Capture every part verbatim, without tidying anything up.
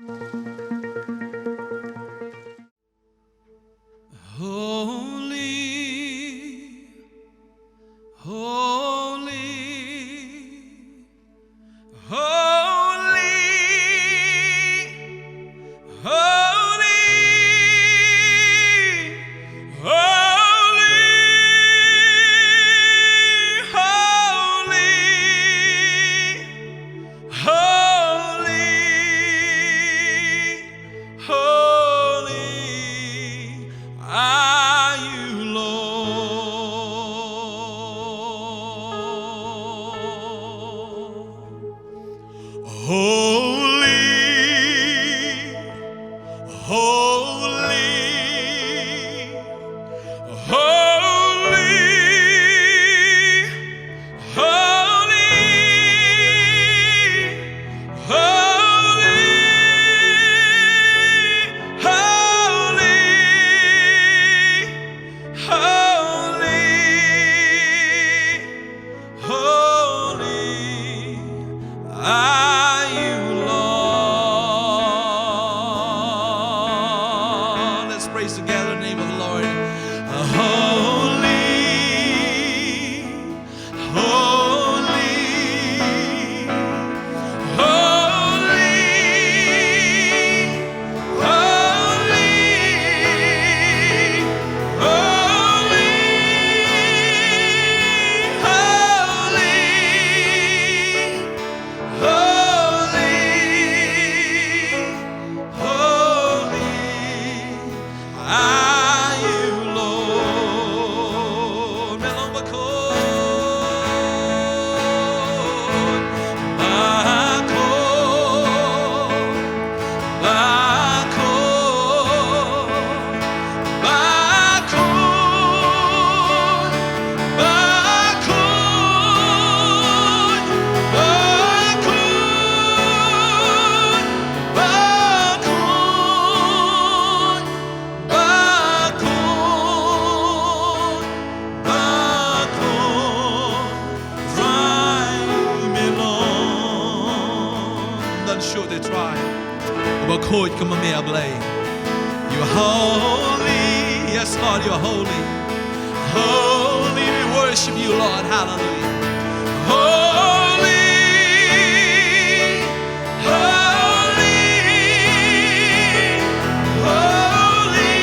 Holy, holy, holy, holy, holy, holy, holy holy are you, Lord. Holy, holy, holy, holy, holy, holy, holy, holy are you, Lord. Let's praise together the name of the Lord. Holy, holy, holy, holy, holy, holy, holy, holy are you, Lord. Me long bakhuid, bakhuid, bakhuid, bakhuid, bakhuid, bakhuid, bakhuid, bakhuid, bakhuid, trai me long. Don shuh te trai. Uba khuid kum ma me, A Blei. You are holy. Yes, Lord, you are holy. Holy, we worship you, Lord. Hallelujah. Holy, holy, holy,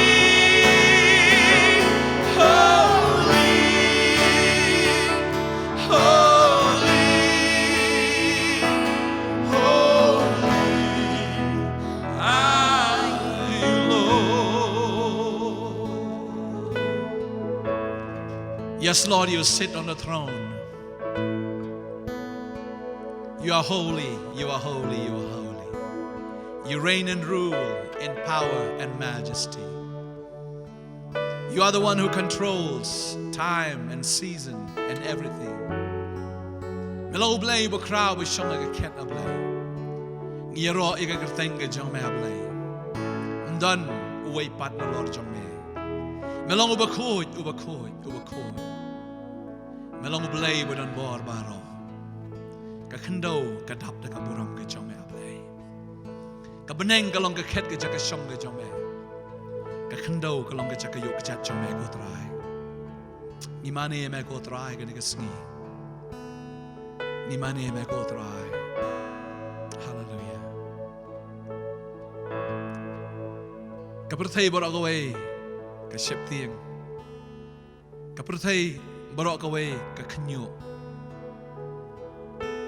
holy, holy, holy are you, Lord. Yes, Lord, you sit on the throne. You are holy, you are holy, you are holy. You reign and rule in power and majesty. You are the one who controls time and season and everything. Me long U Blei uba khraw uba shong ha ka khet, A Blei. Ngi ïaroh ïa ka kyrteng ka jong me, A Blei. Ym don uwei pat nalor jong me. Me long uba khuid, uba khuid, uba khuid. Me long U Blei uba don bor baroh. Ka khyndew ka dap da ka burom ka jong me, A Blei. Ka bneng ka long ka khet ka jaka shong ka jong me. Ka khyndew ka long ka jaka ïoh kjat jong me, ko Trai. Ngi mane ïa me, ko Trai, kane ka sngi. Ngi mane ïa me, ko Trai. Haleluia. Ka pyrthei baroh kawei ka sheptieng. Ka pyrthei baroh kawei ka khynñiuh.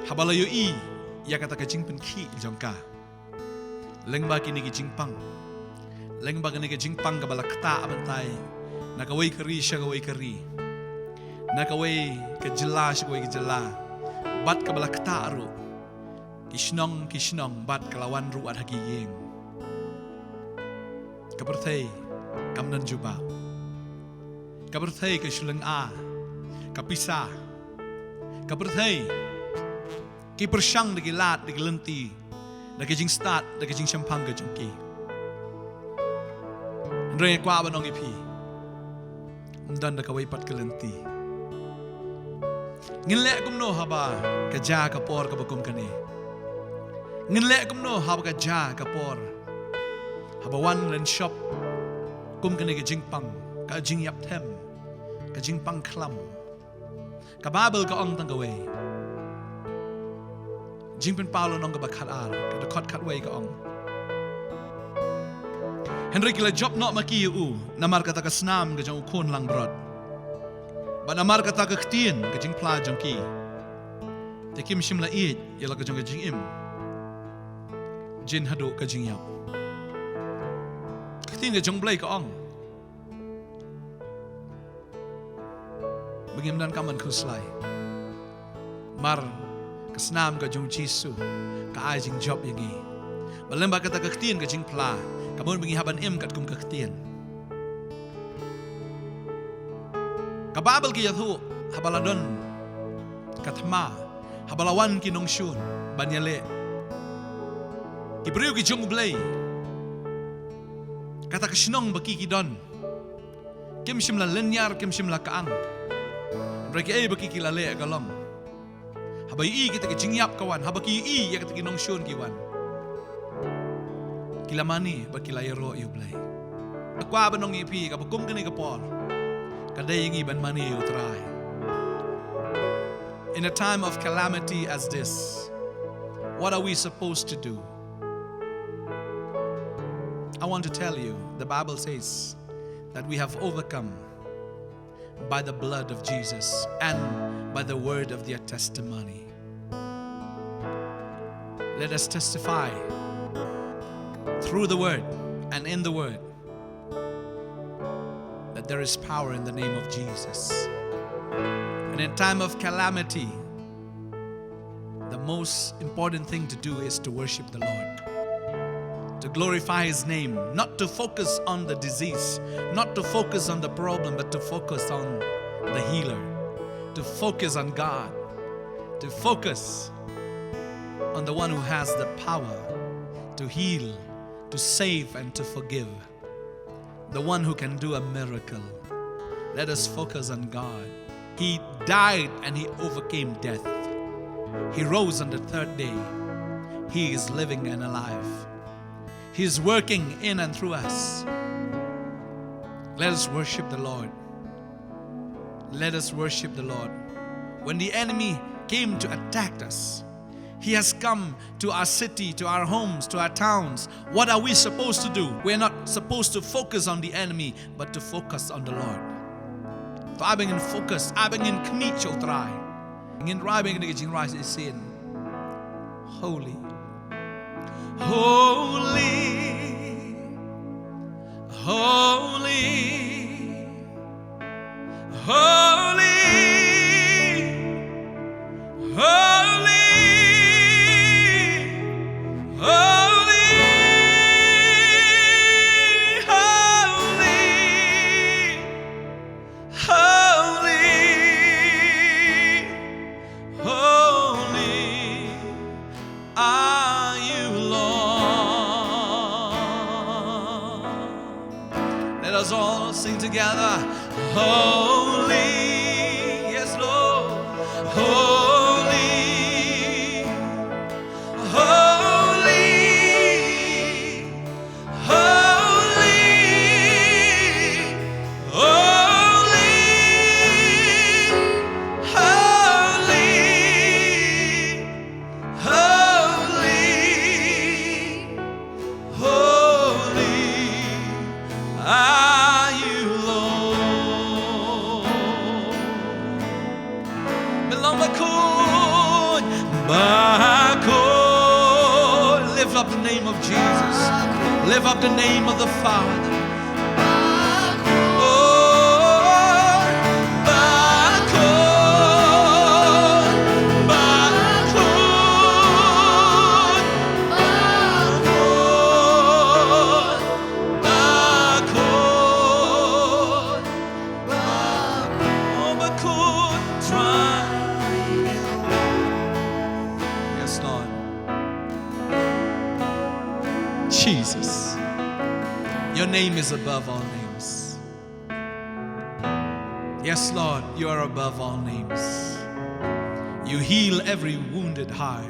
Haba la ïohi ïa kata ka jingpynkhih jong ka, lyngba kine ki jingpang, lyngba kine ki jingpang kaba la ktah mynta na kawei ka ri sha kawei ka ri, na kawei ka jylla sha kawei ka jylla, bad kaba la ktah ruh ki shnong ki shnong, bad ka la wan ruh wat ha ki ïing. Ka pyrthei kam don jubab. Ka pyrthei ka shu lyngngoh, ka pisa. Ka pyrthei ki pyrshang da ki lad, da ki lynti, da ki jingstad, da ki jingshemphang ka jong ki. Hynrei nga kwah ban ong ïa phi, ym don da kawei pat ka lynti. Ngin leh kumno haba ka jia ka por kaba kum kane? Ngin leh kumno haba ka ja ka por, haba wan len shop kum kane ka jingpang, ka jingïap them, ka jingpang khlam? Ka Baibl ka ong tang kawei. Jingpynpaw lynnong kaba khat ar, ka dkhot khatwei ka ong: Hynrei ki la jop noh ma ki ïa u namar kata ka snam ka jong u khun langbrot, bad namar kata ka ktien ka jingphla jong ki. Te kim shym la ïeit ïa la ka jong ka jingim, jin haduh ka jingïap. Ka ktien ka jong Blei ka ong ba ngim donkam ban khuslai. Namar ka snam ka jong u Jisu ka ai jingjop ïa ngi. Bad lyngba kata ka ktien ka jingphla, ka mut ba ngi hap ban im katkum ka ktien. Ka Baibl ka ïathuh, haba la don ka thma, haba la wan ki nongshun ban ïaleh, ki briew ki jong U Blei, kata ka shnong ba ki ki don, kim shym la lynñiar, kim shym la kyang. Hynrei kiei ba ki ki la leh ka long, haba ïohi kita ki jingïap ka wan, haba ki ïohi ïa kita ki nongshun ki wan, ki la mane bad ki la ïaroh ïa U Blei. Nga kwah ban ong ïa phi, kaba kum kane ka por, ka dei ïa ngi ban mane ïa U Trai. In a time of calamity as this, what are we supposed to do? I want to tell you, the Bible says that we have overcome by the blood of Jesus and by the word of their testimony. Let us testify through the word and in the word that there is power in the name of Jesus. And in time of calamity, the most important thing to do is to worship the Lord, to glorify His name, not to focus on the disease, not to focus on the problem, but to focus on the healer, to focus on God, to focus on the one who has the power to heal, to save, and to forgive, the one who can do a miracle. Let us focus on God. He died and He overcame death. He rose on the third day. He is living and alive. He is working in and through us. Let us worship the Lord. Let us worship the Lord. When the enemy came to attack us, he has come to our city, to our homes, to our towns. What are we supposed to do? We're not supposed to focus on the enemy, but to focus on the Lord. To ai ba ngin focus, ai ba ngin khmih sha U Trai. Ngin rai ba ngin, ngin rai shisien. Holy. Holy. Holy. Holy, holy, holy, holy, holy, holy are you, Lord. Let us all sing together. Holy, yes, Lord. Holy, holy, holy, holy, holy, holy are you, Lord. Min long bakhuid, bakhuid. Lift up the name of Jesus. Lift up the name of the Father. Oh, bakhuid, bakhuid, bakhuid, bakhuid, oh, bakhuid, Trai. Yes, Lord. Jesus, your name is above all names. Yes, Lord, you are above all names. You heal every wounded heart.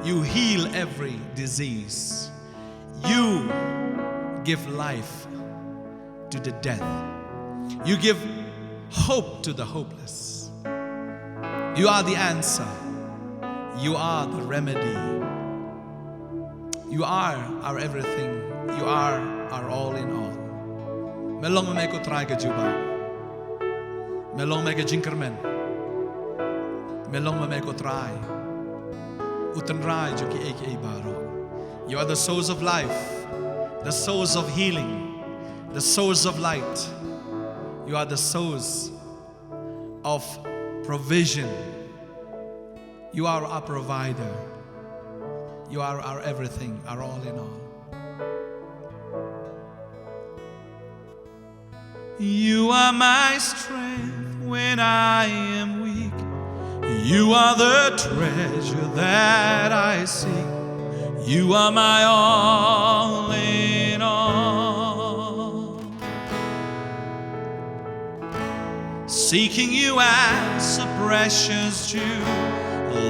You heal every disease. You give life to the dead. You give hope to the hopeless. You are the answer. You are the remedy. You are our everything. You are our all in all. Me long ma me ko Trai ka jubab. Me long ma me ka jingkyrmen. Me long ma me ko Trai, u Trai jong kiei kiei baroh. You are the source of life, the source of healing, the source of light. You are the source of provision. You are our provider. You are our everything, our all in all. You are my strength when I am weak. You are the treasure that I seek. You are my all in all. Seeking you as a precious jewel.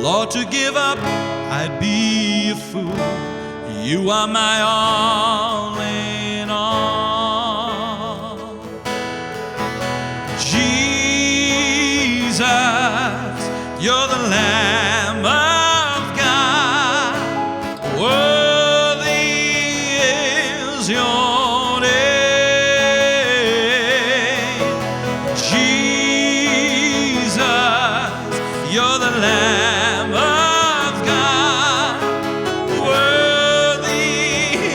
Lord, to give up, I'd be a fool. You are my all in all. Jesus, you're the Lamb of God. Worthy is your name. Jesus, you're the Lamb of God. Worthy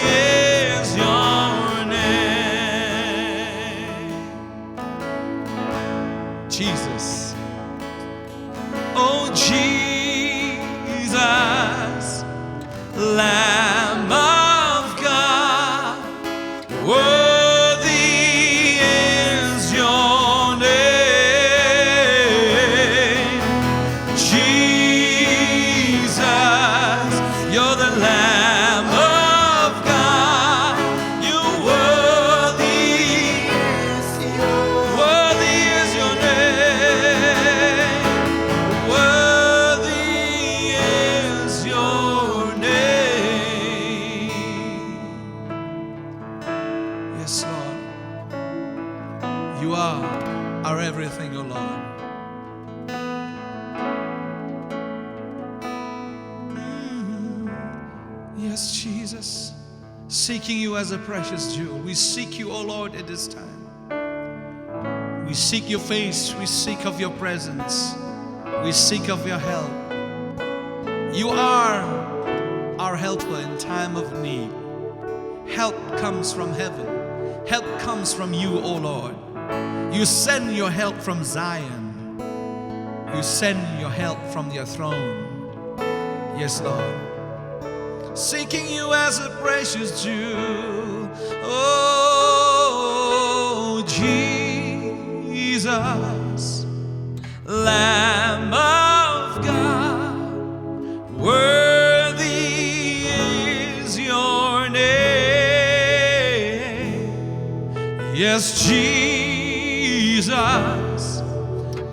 is your name. Jesus. Oh, Jesus, Lamb of God, worthy is your name. Jesus, you're the Lamb of God. You're worthy. Worthy is your name. Worthy is your name. Yes, Lord. You are our everything, O Lord. Mm. Yes, Jesus. Seeking you as a precious jewel. We seek you, O Lord, at this time. We seek your face. We seek of your presence. We seek of your help. You are our helper in time of need. Help comes from heaven. Help comes from you, O Lord. You send your help from Zion. You send your help from your throne. Yes, Lord. Seeking you as a precious jewel. Oh, Jesus, Lamb of God, worthy is your name. Yes, Jesus,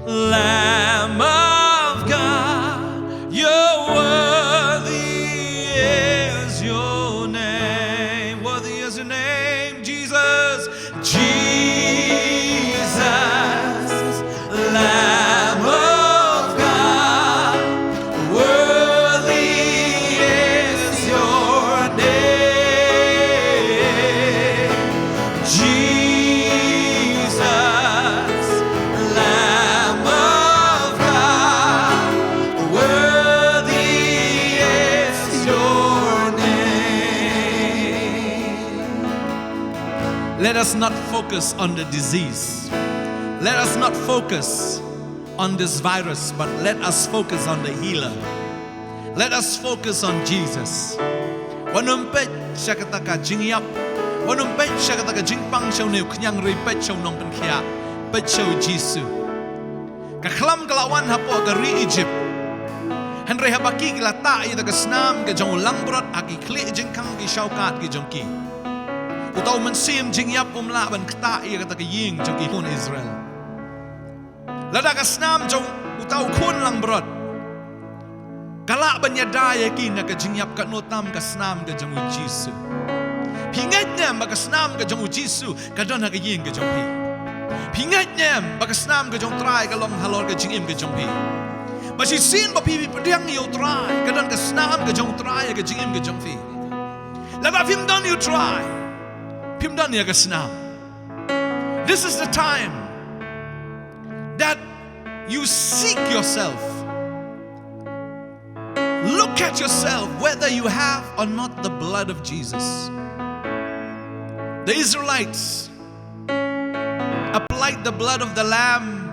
Lamb of God, you're worthy is your name. Worthy is your name, Jesus. Jesus, Lamb of God, worthy is your name. Jesus, Lamb of God, worthy is your name. Let us not focus on the disease. Let us not focus on this virus, but let us focus on the healer. Let us focus on Jesus. Wat nym peit sha kata ka jingïap. Wat nym peit sha kata ka jingpang sha une u khñiang ri, peit sha u nongpynkhiah. Peit sha u Jisu. Ka khlam ka la wan hapoh ka ri Egypt. Hynrei haba ki, ki la tah ïa kata ka snam ka jong u langbrot ha ki khlieh jingkhang ki shawkat ki jong ki, uta u mynsiem jingïap um lah ban ktah ïa kata ka ïing jong ki khun Israel. Lada ka snam jong uta u khun langbrot Ka lah ban ïada ïa ki na ka jingïap katno tam ka snam ka jong u Jisu. Phi ngeit ne em ba ka snam ka jong u Jisu ka don ha ka ïing ka jong phi? Phi ngeit ne em ba ka snam ka jong u Trai ka long halor ka jingim ka jong phi? Ba shisien ba phi pdiang ïa u Trai ka don ka snam ka jong u Trai ha ka jingim ka jong phi. Lada phim don ïa u Trai, phim don ïa ka snam. This is the time that you seek yourself. Look at yourself whether you have or not the blood of Jesus. The Israelites applied the blood of the lamb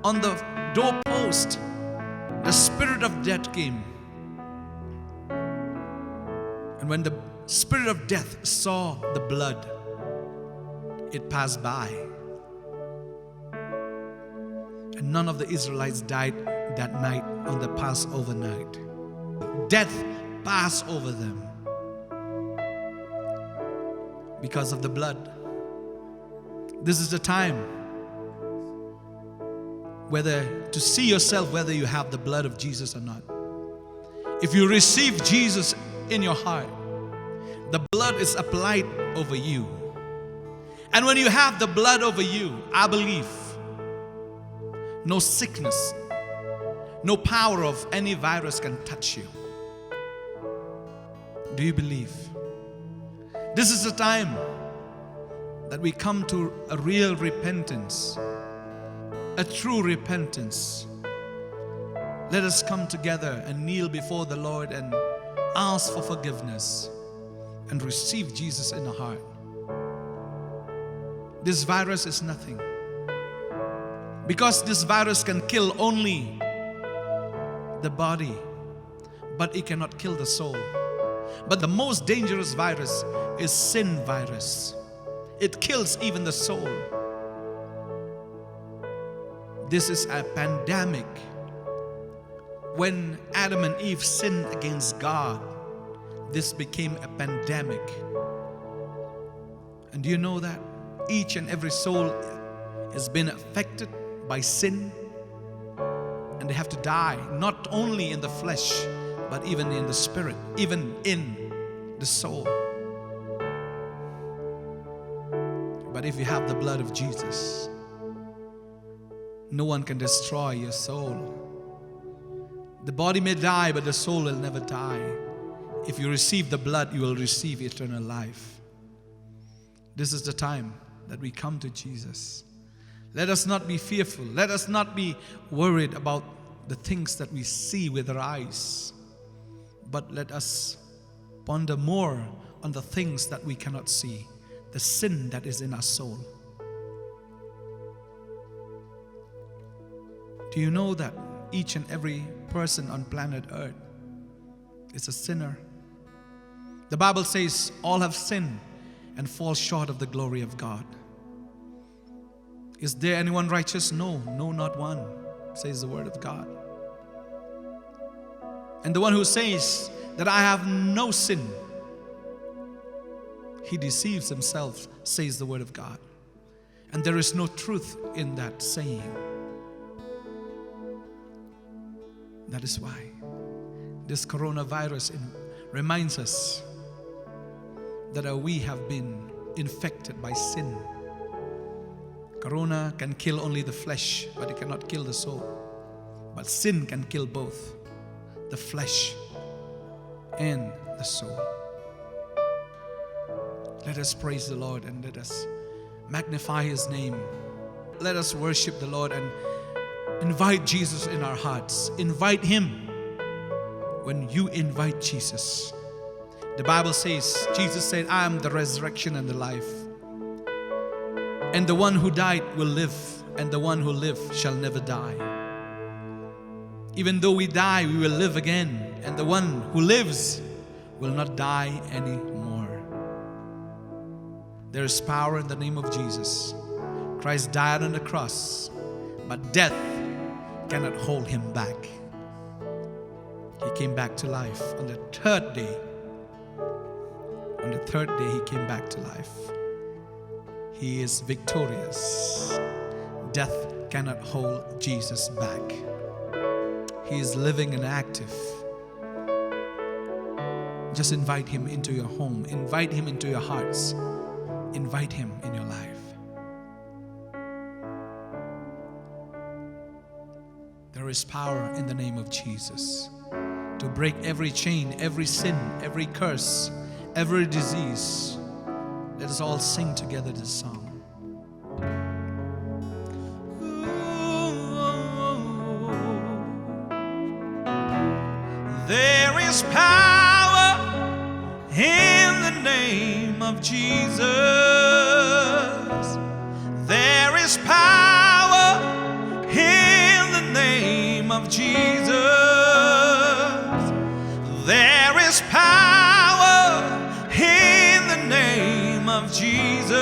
on the doorpost. The spirit of death came. And when the spirit of death saw the blood, it passed by. And none of the Israelites died that night on the Passover night. Death passed over them because of the blood. This is the time whether to see yourself whether you have the blood of Jesus or not. If you receive Jesus in your heart, the blood is applied over you. And when you have the blood over you, I believe no sickness, no power of any virus can touch you. Do you believe? This is the time that we come to a real repentance, a true repentance. Let us come together and kneel before the Lord and ask for forgiveness and receive Jesus in our heart. This virus is nothing. Because this virus can kill only the body, but it cannot kill the soul. But the most dangerous virus is sin virus. It kills even the soul. This is a pandemic. When Adam and Eve sinned against God, this became a pandemic. And do you know that each and every soul has been affected by sin? And they have to die, not only in the flesh, but even in the spirit, even in the soul. But if you have the blood of Jesus, no one can destroy your soul. The body may die, but the soul will never die. If you receive the blood, you will receive eternal life. This is the time that we come to Jesus. Let us not be fearful. Let us not be worried about the things that we see with our eyes. But let us ponder more on the things that we cannot see, the sin that is in our soul. Do you know that each and every person on planet Earth is a sinner? The Bible says, "All have sinned and fall short of the glory of God." Is there anyone righteous? No, no, not one, says the word of God. And the one who says that, "I have no sin," he deceives himself, says the word of God. And there is no truth in that saying. That is why this coronavirus in-, reminds us that, uh, we have been infected by sin. Corona can kill only the flesh, but it cannot kill the soul. But sin can kill both the flesh and the soul. Let us praise the Lord and let us magnify his name. Let us worship the Lord and invite Jesus in our hearts. Invite him. When you invite Jesus, the Bible says, Jesus said, "I am the resurrection and the life. And the one who died will live, and the one who lives shall never die." Even though we die, we will live again, and the one who lives will not die anymore. There is power in the name of Jesus. Christ died on the cross, but death cannot hold him back. He came back to life on the third day. On the third day, he came back to life. He is victorious. Death cannot hold Jesus back. He is living and active. Just invite him into your home. Invite him into your hearts. Invite him in your life. There is power in the name of Jesus to break every chain, every sin, every curse, every disease. Let us all sing together this song. There is power in the name of Jesus. There is power in the name of Jesus. There is power in the name of Jesus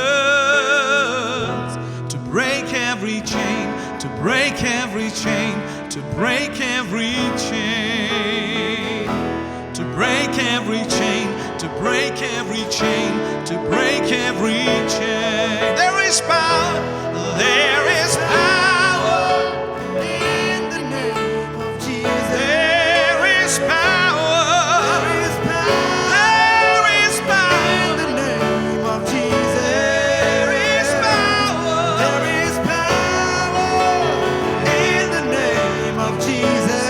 to break every chain, to break every chain, to break every chain, to break every chain, to break every chain, to break every chain. There is power, there is power in the name of Jesus. There is power, there is power in the name of Jesus. There is power, there is power in the name of Jesus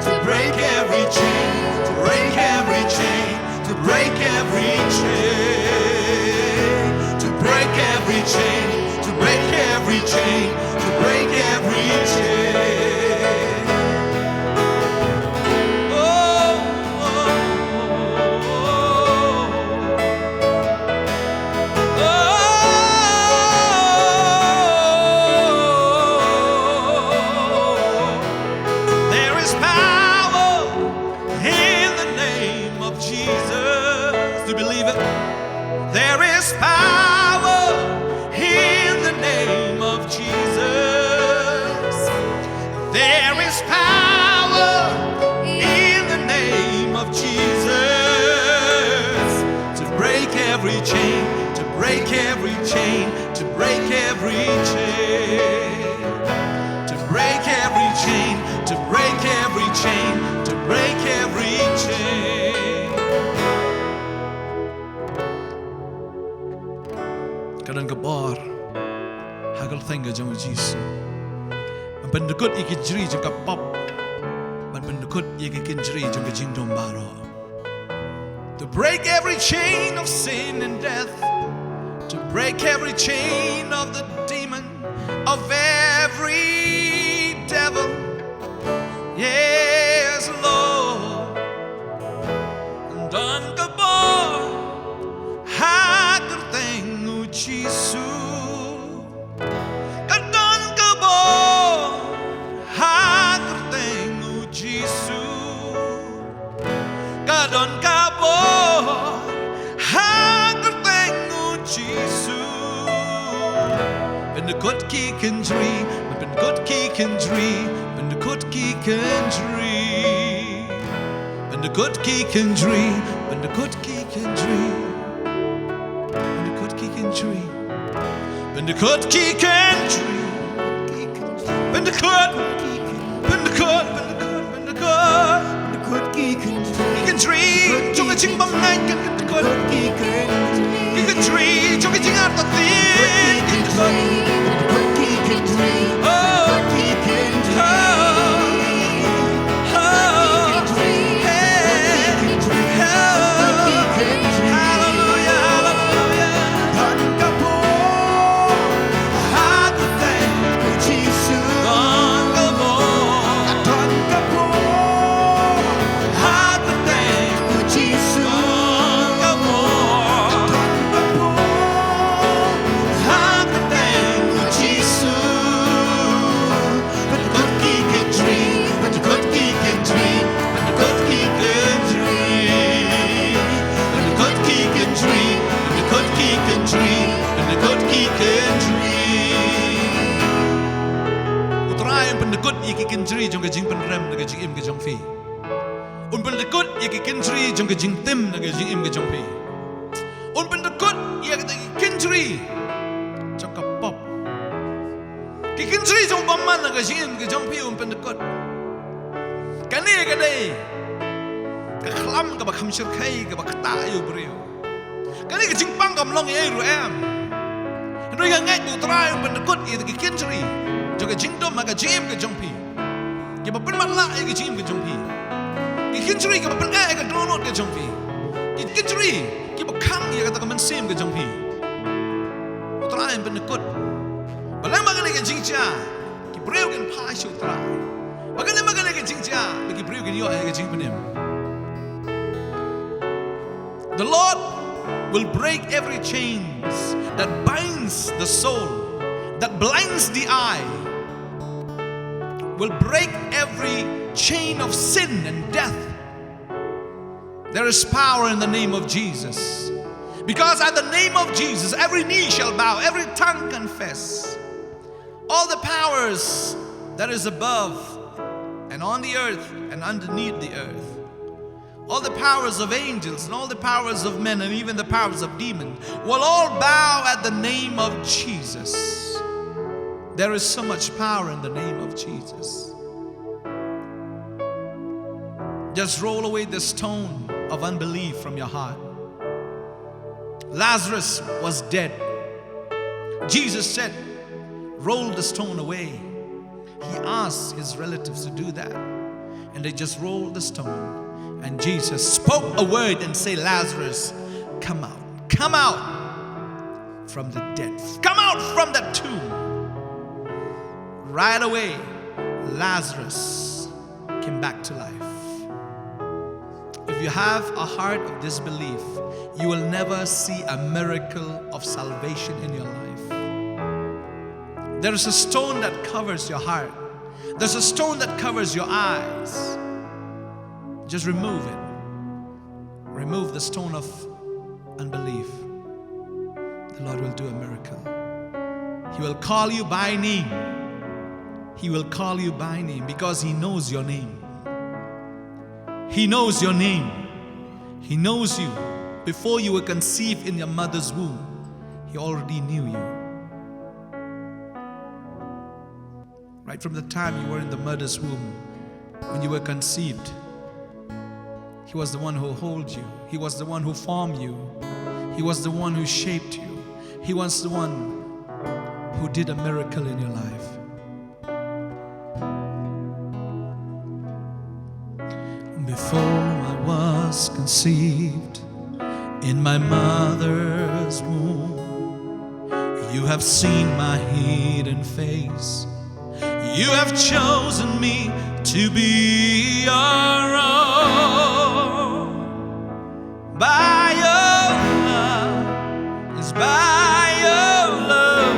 to break every chain, to break every chain, to break every chain, to break every chain, to break every chain, to break every chain. Oh, oh, oh, oh. Oh, there is power in the name of Jesus. Do you believe it? There is power in the name of Jesus. There is power in the name of Jesus to break every chain, to break every chain, to break every chain, to break every chain, to break every chain, to break every chain. Ka don ka bor ha ka kyrteng ka jong u Jisu. Ban pyndkut ïa ki jri jong ka pop. Ban pyndkut ïa ki jri jong ka jingdum baroh. To break every chain of sin and death. To break every chain of the demon, of every devil. Yes, Lord. Don ka bor ha ka kyrteng u Jisu. Ka don ka bor ha ka kyrteng u Jisu. Ka don ka bor ha ka kyrteng u Jisu. Pyndkut ki jri, pyndkut ki jri, pyndkut ki jri. Pyndkut ki jri, pyndkut ki jri. Pyndkut ki jri. Pyndkut ki jri. Pyndkut. Pyndkut, pyndkut, pyndkut. Ki jri jong ka jingbymngeit kan pyndkut. Ki jri jong ka jingartatien kan pyndkut. Oh. Oh. Oh. Hey. Oh. Hallelujah, hallelujah. U Trai un pyndkut ïa ki jri jong ka jingpynrem na ka jingim ka jong phi. Un pyndkut ïa ki jri jong ka jingtim na ka jingim ka jong phi. Un pyndkut ïa ki jri jong ka pop. Ki jri jong bymman na ka jingim ka jong phi un pyndkut. Kane ka dei ka khlam kaba kham shyrkhei kaba ktah ïa u briew. Kane ka jingpang kam long ïa u ruh em. Hynrei nga ngeit ba U Trai un pyndykut ïa ki kynjri jong ka jingdum ha ka jingim ka jong phi, kiba pynmatlah ïa ka jingim ka jong phi. Ki kynjri kiba pyneh ïa ka dohnud ka jong phi. Ki kynjri kiba khang ïa kata ka mynsiem ka jong phi. U Trai un pyndykut. Balei? Ba kane ka jingjia ki briew kin phai sha U Trai. Ba kane, ba kane ka jingjia ba ki briew kin ïoh ïa ka jingpynim. The Lord will break every chains that binds the soul, that blinds the eye, will break every chain of sin and death. There is power in the name of Jesus. Because at the name of Jesus, every knee shall bow, every tongue confess. All the powers that is above and on the earth and underneath the earth, all the powers of angels and all the powers of men and even the powers of demons will all bow at the name of Jesus. There is so much power in the name of Jesus. Just roll away the stone of unbelief from your heart. Lazarus was dead. Jesus said, "Roll the stone away." He asked his relatives to do that. And they just rolled the stone. And Jesus spoke a word and said, "Lazarus, come out. Come out from the dead. Come out from that tomb." Right away, Lazarus came back to life. If you have a heart of disbelief, you will never see a miracle of salvation in your life. There is a stone that covers your heart. There's a stone that covers your eyes. Just remove it. Remove the stone of unbelief. The Lord will do a miracle. He will call you by name. He will call you by name because He knows your name. He knows your name. He knows you. Before you were conceived in your mother's womb, He already knew you. Right from the time you were in the mother's womb, when you were conceived, He was the one who hold you. He was the one who formed you. He was the one who shaped you. He was the one who did a miracle in your life. Before I was conceived in my mother's womb, you have seen my hidden face. You have chosen me to be your own. By your love, it's by your love,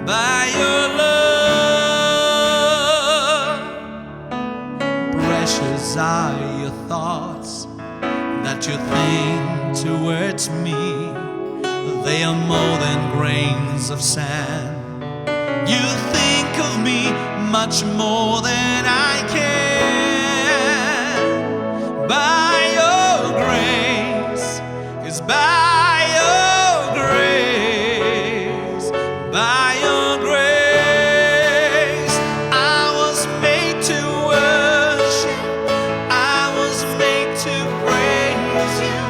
by your love. Precious are your thoughts that you think towards me. They are more than grains of sand. You think of me much more than I can. By your grace, it's by your grace, by your grace, I was made to worship, I was made to praise you,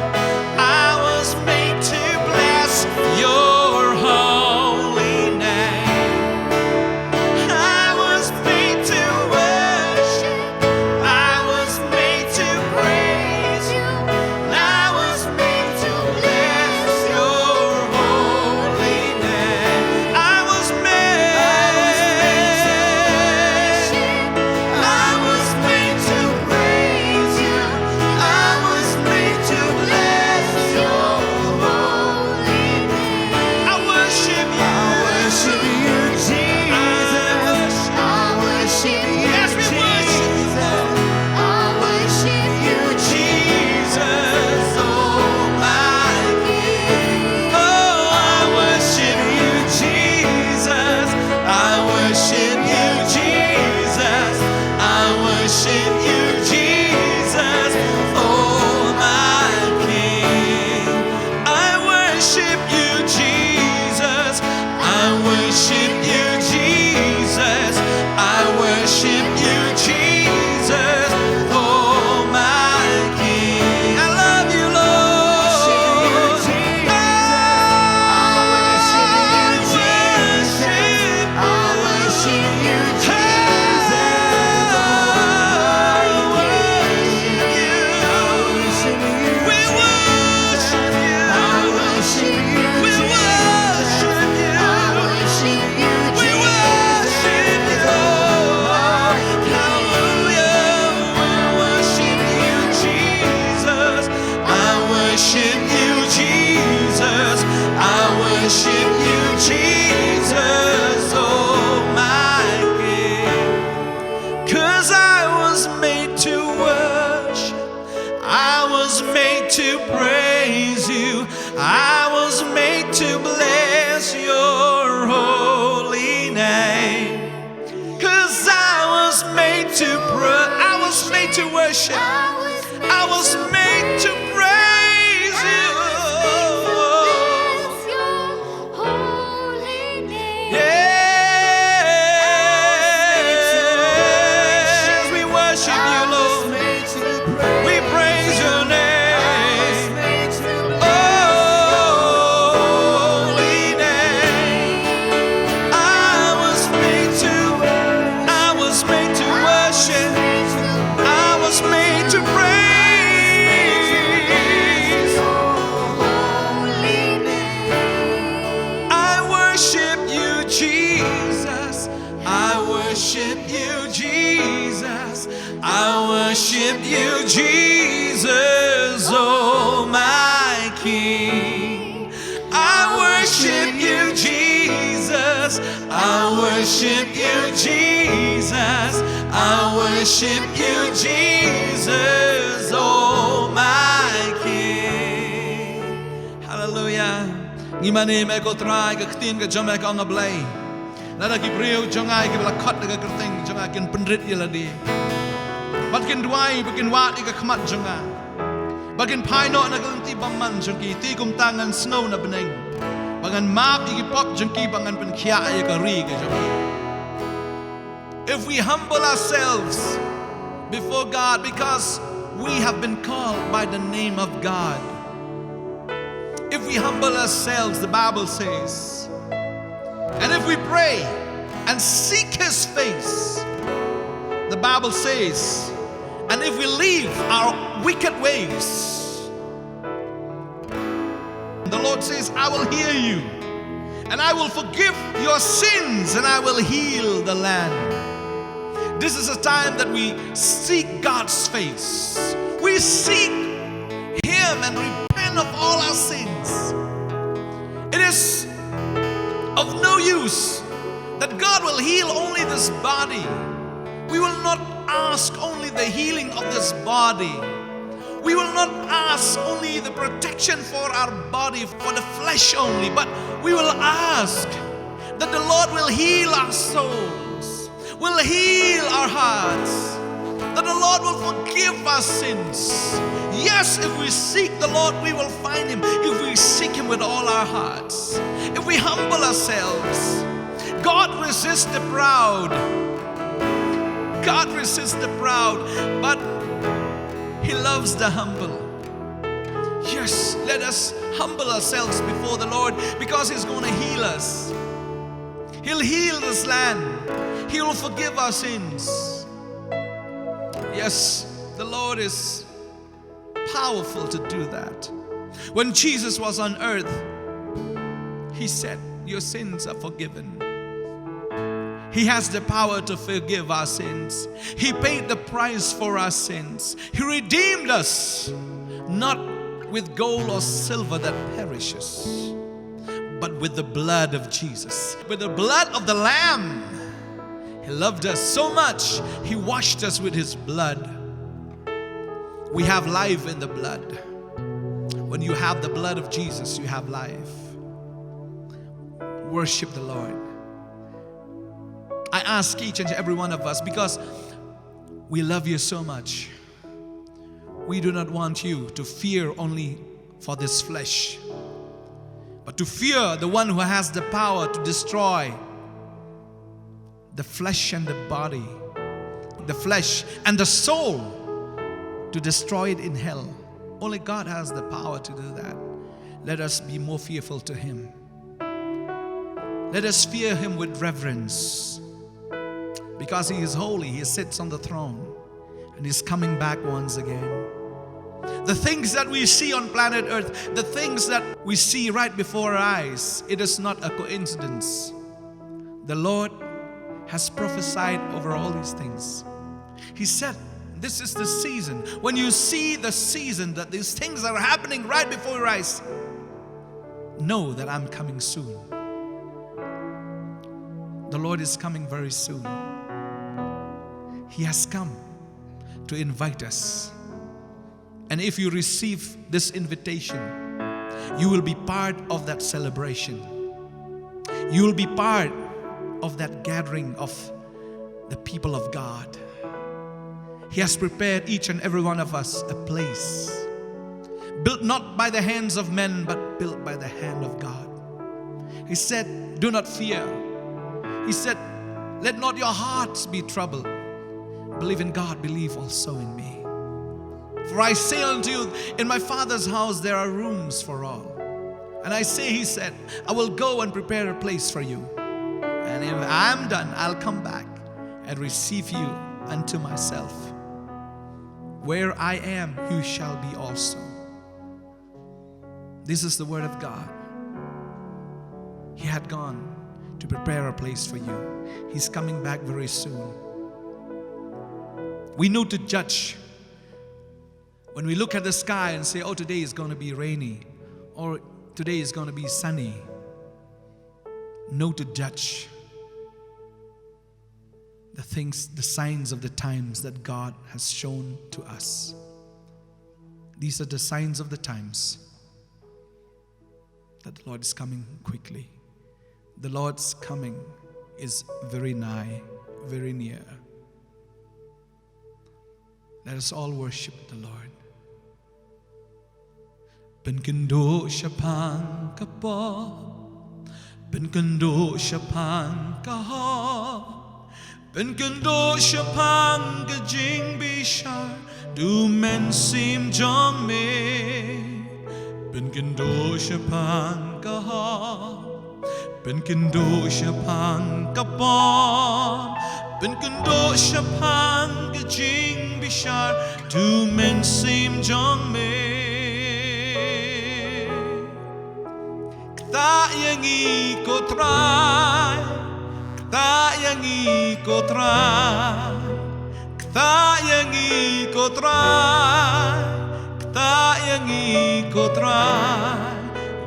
I was made to bless your holy name. I was made to worship, I was made to praise to praise you. I was made to bless your holy name. 'Cause I was made to pray. I was made to worship. I was made to praise you. Yes, we worship you, Lord. We praise your name. Holy name. I was made to, I was made to worship. I was made to praise. I worship you, Jesus. I worship you, Jesus. I worship you, Jesus, oh my King. I worship you, Jesus. I worship you, Jesus. I worship you, Jesus, oh my King. Hallelujah. Ngi mane me ko Trai ka ktien ka jong me ka ong A Blei. Lada ki briew jong nga ki ba la khot da ka kyrteng jong nga kin pynrit ïa lade. Bad kin duwai, bad kin wad ïa ka khmat jong nga. Bad kin phai noh na ka lynti bymman jong ki, te kumta ngan sngew na bneng. Bad ngan map ïa ki pop jong ki, bad ngan pynkhiah ïa ka ri ka jong ki. If we humble ourselves before God, because we have been called by the name of God. If we humble ourselves, the Bible says, and if we pray and seek his face, the Bible says, and if we leave our wicked ways, the Lord says, I will hear you, and I will forgive your sins, and I will heal the land. This is a time that we seek God's face. We seek him and repent of all our sins. It is of no use that God will heal only this body. We will not ask only the healing of this body. We will not ask only the protection for our body, for the flesh only, but we will ask that the Lord will heal our souls, will heal our hearts, that the Lord will forgive our sins. Yes, if we seek the Lord, we will find him. If we seek him with all our hearts, if we humble ourselves, God resists the proud. God resists the proud, but he loves the humble. Yes, let us humble ourselves before the Lord, because he's going to heal us. He'll heal this land. He will forgive our sins. Yes, the Lord is powerful to do that. When Jesus was on earth, he said, your sins are forgiven. He has the power to forgive our sins. He paid the price for our sins. He redeemed us, not with gold or silver that perishes, but with the blood of Jesus, with the blood of the Lamb. He loved us so much, he washed us with his blood. We have life in the blood. When you have the blood of Jesus, you have life. Worship the Lord. I ask each and every one of us, because we love you so much. We do not want you to fear only for this flesh, but to fear the one who has the power to destroy the flesh and the body, the flesh and the soul, to destroy it in hell. Only God has the power to do that. Let us be more fearful to him. Let us fear him with reverence, because he is holy. He sits on the throne, and he's coming back once again. The things that we see on planet Earth, the things that we see right before our eyes, it is not a coincidence. The Lord has prophesied over all these things. He said, this is the season. When you see the season that these things are happening right before your eyes, know that I'm coming soon. The Lord is coming very soon. He has come to invite us. And if you receive this invitation, you will be part of that celebration. You will be part of that gathering of the people of God. He has prepared each and every one of us a place, built not by the hands of men, but built by the hand of God. He said, "Do not fear." He said, "Let not your hearts be troubled. Believe in God, believe also in me. For I say unto you, in my Father's house there are rooms for all. And I say," he said, "I will go and prepare a place for you. And if I'm done, I'll come back and receive you unto myself. Where I am, you shall be also." This is the word of God. He had gone to prepare a place for you. He's coming back very soon. We know to judge. When we look at the sky and say, "Oh, today is gonna be rainy," or, "Today is gonna be sunny," know to judge the things, the signs of the times that God has shown to us. These are the signs of the times that the Lord is coming quickly. The Lord's coming is very nigh, very near. Let us all worship the Lord. Pynkynduh shaphang ka pop, pynkynduh shaphang ka hok, pynkynduh shaphang ka jingbishar, to u Mynsiem jong me. Pynkynduh shaphang ka hok, pynkynduh shaphang ka pop, pynkynduh shaphang ka jingbishar, to u Mynsiem jong me. Ktah ïa ngi ko Trai, ktah ïa ngi ko Trai, ktah ïa ngi ko Trai, ktah ïa ngi ko Trai,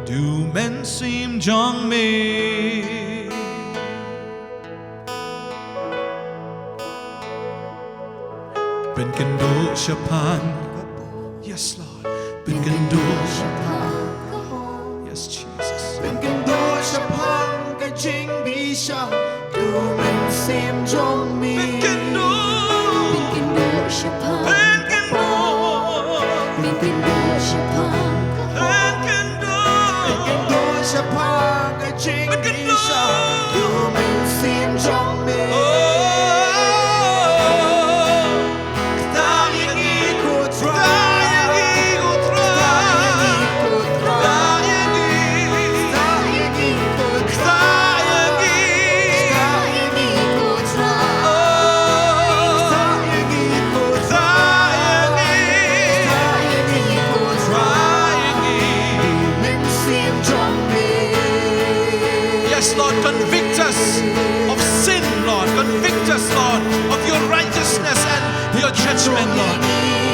to u Mynsiem jong me. Pynkynduh shaphang. Yes, Lord. Pynkynduh shaphang. Yes, Jesus. Pynkynduh shaphang ka jingbishar, to u Mynsiem jong me. Pynkynduh. Pynkynduh shaphang. Pynkynduh. Pynkynduh shaphang. Pynkynduh. Pynkynduh shaphang ka jingbishar, to u Mynsiem jong me. Oh. Ktah ïa ngi ko Trai. Ktah ïa ngi ko Trai. Ktah ïa ngi. Ktah ïa ngi ko Trai. Ktah ïa ngi. Ktah ïa ngi ko Trai. Oh. Ktah ïa ngi ko Trai. Ktah ïa ngi. Ktah ïa ngi ko Trai. Mynsiem jong me. Yes, Lord, convict us of sin, Lord. Convict us, Lord, of your righteousness and your judgment, Lord.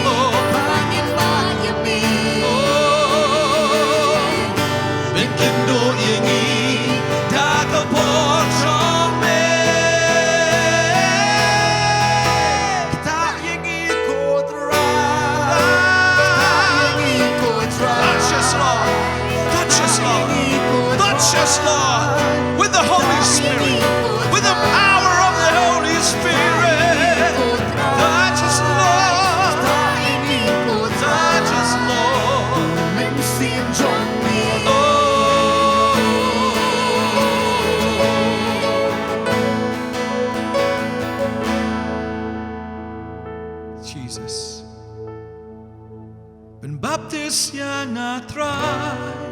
Oh. Oh. Pynkynduh ïa ngi da ka por jong me. Ktah ïa ngi ko Trai. Ktah ïa ngi ko Trai. Touch us, Lord. Touch us, Lord. Touch us, Lord, with the Holy Spirit, with the power of the Holy Spirit. Touch us, Lord. Touch us, Lord. Oh. Jesus. Pynbaptis ïa nga Trai.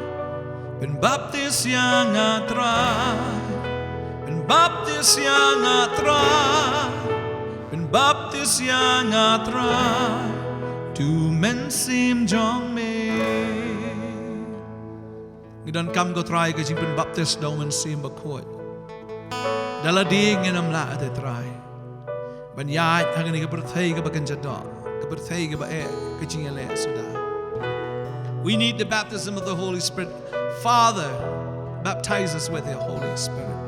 Pynbaptis ïa nga Trai. Pynbaptis ïa nga Trai. Pynbaptis ïa nga Trai. To u Mynsiem jong me. Ngi donkam ko Trai ka jingpynbaptis da u Mynsiem Bakhuid. Da lade ngin ym lah te Trai ban ïaid ha kane ka pyrthei kaba kynja doh, ka pyrthei kaba eh ka jingïaleh suda. We need the baptism of the Holy Spirit. Father, baptize us with your Holy Spirit,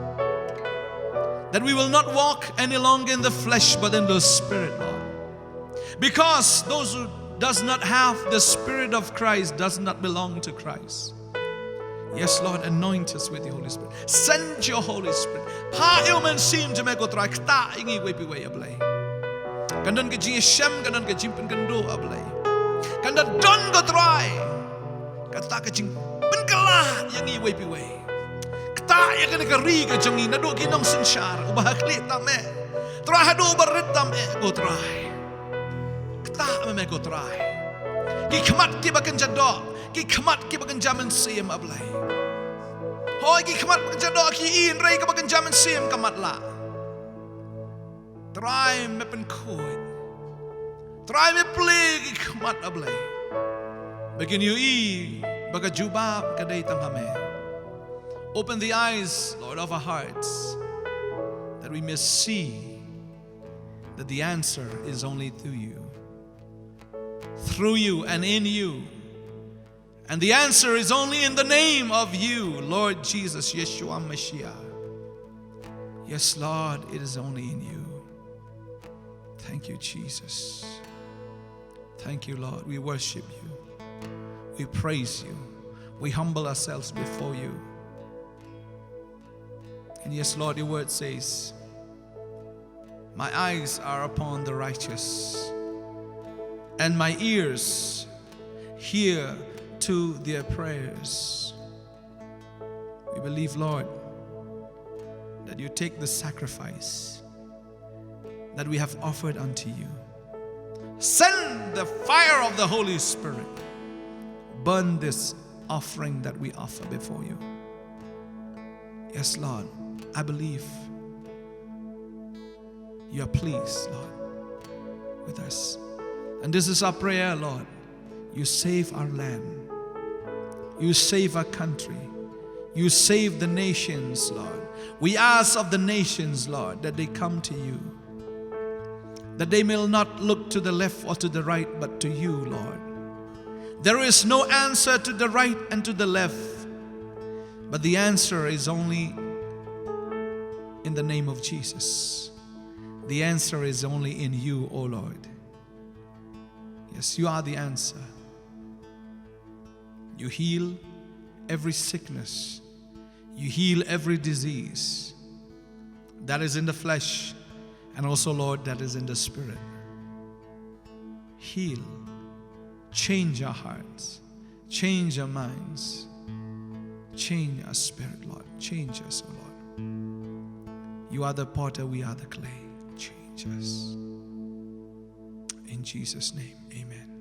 that we will not walk any longer in the flesh but in the Spirit, Lord. Because those who does not have the Spirit of Christ does not belong to Christ. Yes, Lord, anoint us with your Holy Spirit. Send your Holy Spirit. Phah ïa u Mynsiem jong me ko Trai, ktah ïa ngi iwei pa iwei, A Blei. Kan don ka jingïashem, kan don ka jingpynkynduh, A Blei. Kan da don ko Trai kata ka jingpynkylla ïa ngi iwei pa iwei. Ktah ïa kane ka ri ka jong ngi naduh ki nongsynshar uba ha khlieh tam eh, Trai, haduh uba rit tam eh, ko Trai. Ktah ma me ko Trai. Ki khmat kiba kynja doh, ki khmat kiba kynja mynsiem, A Blei. Hooid, ki khmat ba kynja doh ki i, hynrei kaba kynja mynsiem ka matlah. Trai, me pynkhuid. Trai, me plie ki khmat, A Blei, ba kin ïohi ba ka jubab ka dei tang ha me. Open the eyes, Lord, of our hearts, that we may see that the answer is only through you, through you and in you. And the answer is only in the name of you, Lord Jesus, Yeshua Mashiach. Yes, Lord, it is only in you. Thank you, Jesus. Thank you, Lord. We worship you. We praise you. We humble ourselves before you. And yes, Lord, your word says, "My eyes are upon the righteous, and my ears hear to their prayers." We believe, Lord, that you take the sacrifice that we have offered unto you. Send the fire of the Holy Spirit. Burn this offering that we offer before you. Yes, Lord, I believe you are pleased, Lord, with us. And this is our prayer, Lord. You save our land. You save our country. You save the nations, Lord. We ask of the nations, Lord, that they come to you, that they may not look to the left or to the right, but to you, Lord. There is no answer to the right and to the left, but the answer is only in the name of Jesus. The answer is only in you, O Lord. Yes, you are the answer. You heal every sickness. You heal every disease that is in the flesh and also, Lord, that is in the spirit. Heal. Change our hearts. Change our minds. Change our spirit, Lord. Change us, O Lord. You are the potter, we are the clay. Change us. In Jesus' name, amen.